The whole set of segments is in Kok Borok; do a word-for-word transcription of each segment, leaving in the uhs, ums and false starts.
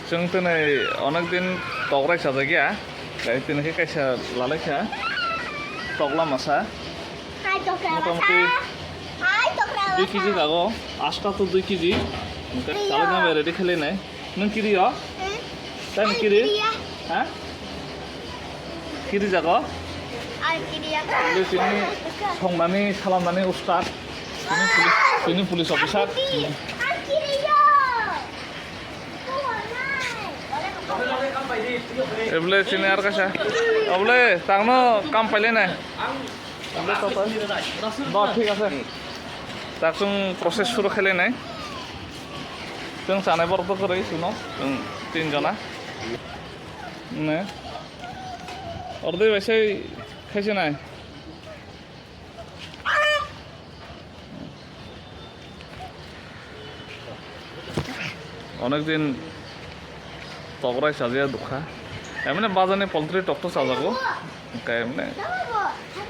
Chwng tini onek din tokrai chajak ya, tei tini khe kaisa lalai kha tokla masa. Hai tokla masa. Motamoti hai tokla masa. Dui kg jago, asta to dui kg. Hwnkhe kiriya. Chalai nang bai ready khlai nai. Nwng kiriyo? Hmm. Tei nwng kiri? Kiriya. Ha? Kiri jago? Ai kiriya. Tini songnani, salamnani ustad. Tini police, tini police officer. Ai kiriya. Ebole chini ar kaisa. Obole tangno kam paile nai. Ebole to to. Ba, thik ase. Tak chwng process suru khaile nai. Chwng chanai borok to kwrwi chwngno. Chwng tin jona. Ne. Ordei bai sai khaise nai. Onek din tokrai chajaya dukha. Emne bazar ni poultry tok to chajago. Hwnkhe emne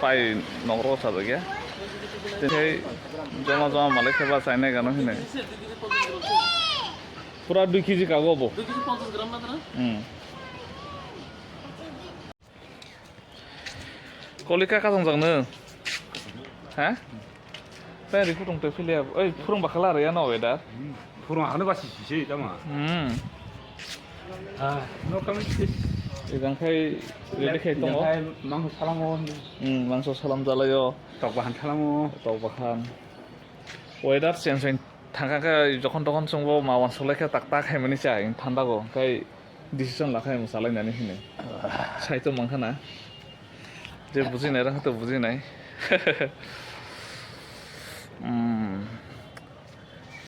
pai nokro chajakya. Tei joma joma malik khe ba chainai gano hinwi. Pura dui kg kago bo. Dui kg ponchas gram na dana? Hmm. Kolika kasong jakno? Ha? Tei ri kutung tei philia. Oi, phurung bakhala rwya no weather. Phurung hakno basi sisi tama. Hmm. Ah, no kami sis. Ejang khai ready khai tongo. Ejang khai mangso salamo. Hmm, mangso salam jalayo. Tok bahan salamo. Tok bahan. Weather change bai thangkha khe jokhon tokhon chwngbo ma uansuk lai khe tak tak hai mani chai thanda go. Khai decision lakha emo chalainani hinwi. Saito mankha na. Je bujinai rang to bujinai. Mm.